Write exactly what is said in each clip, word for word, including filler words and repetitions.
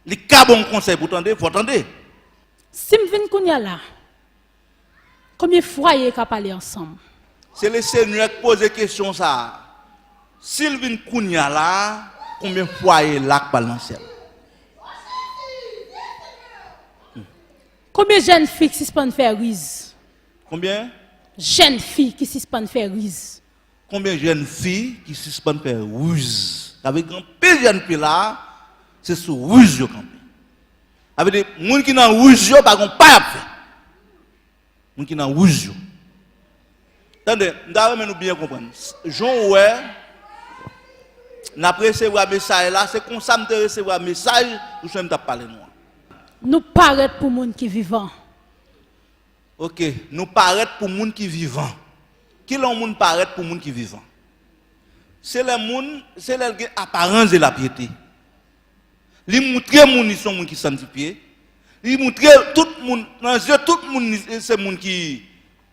Li ka ba w yon konsèy pou w tande, fò w tande. Si m vin kounye a la, konbyen fwaye ka pale ansanm? Se Lesenyè k poze kesyon sa a. Si l vin kounye a la, konbyen fwaye la k pral nan syèl? Konbyen jèn fi k sispann fè riz? Konbyen? Jèn fi ki sispann fè riz. Konbyen jèn fi ki sispann fè riz? Sa vle di gen anpil jèn fi la, se sou riz yo kanpe. Sa vle di moun ki nan riz yo pa gen pa y ap fè. Moun ki nan riz yo. Tande, m ta renmen nou byen konprann. Jan w wè, n ap resevwa mesaj la, se konsa m te resevwa mesaj pou swen m t ap pale nou an. Nou parèt pou moun ki vivan. Ok, nou parèt pou moun ki vivan. Kilè yon moun parèt pou moun ki vivan? Se lè moun, se lè l gen aparans de lapyete. Li moutre moun li se yon moun ki sanntifye. Li moutre tout moun, nan zye tout moun, li se moun ki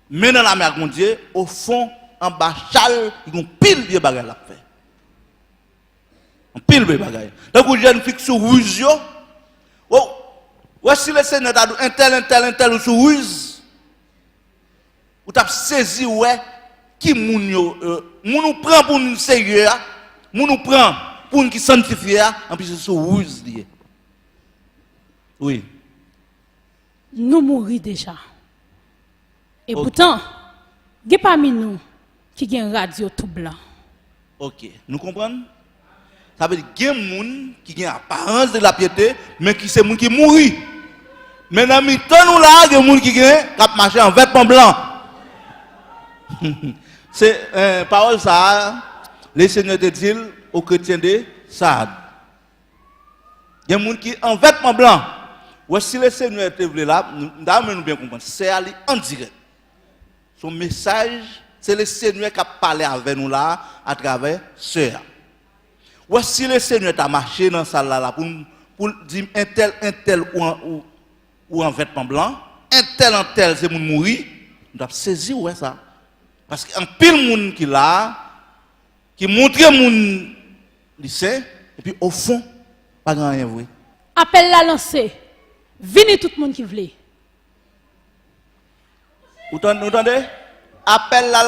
men nan lame ak Bondye. Ofon, anba chal, li gen yon pil vye bagay l ap fè. Anpil vye bagay. Tankou jèn fi k sou riz yo. Ou wè si Lesenyè ta di w entèl, entèl, entèl ou sou riz, ou t ap sezi wè ki moun yo, euh, moun ou pran pou moun serye a, moun ou pran pou moun ki sanntifye a, anpi se sou riz li ye. Wi. Nou mouri deja. E poutan, gen pami nou ki gen rad yo tou blan. Ok, nou konprann? Sa vle di gen moun ki gen aparans de lapyete, men ki se moun ki mouri. Men nan mitan nou la, gen moun ki gen, k ap mache an vètman blan. Se, eh, pawòl sa a, Lesenyè te di l aux chrétiens de Sardes. Gen moun ki an vètman blan. Wè si Lesenyè te vle la, m ta renmen nou byen konprann. Sè a li an dirèk. Se yon mesaj, se Lesenyè k ap pale avè nou la atravè sè a. Wè si Lesenyè ta mache nan sal la, la pou, pou l di m entèl, entèl ou an, ou, ou an vètman blan, entèl, entèl se moun mouri, nou t ap sezi wè sa. Paske anpil moun ki la, ki montre moun li sen, epi ofon, pa gen anyen vre. Apèl la lanse. Vini tout moun ki vle. Ou tande? Apèl la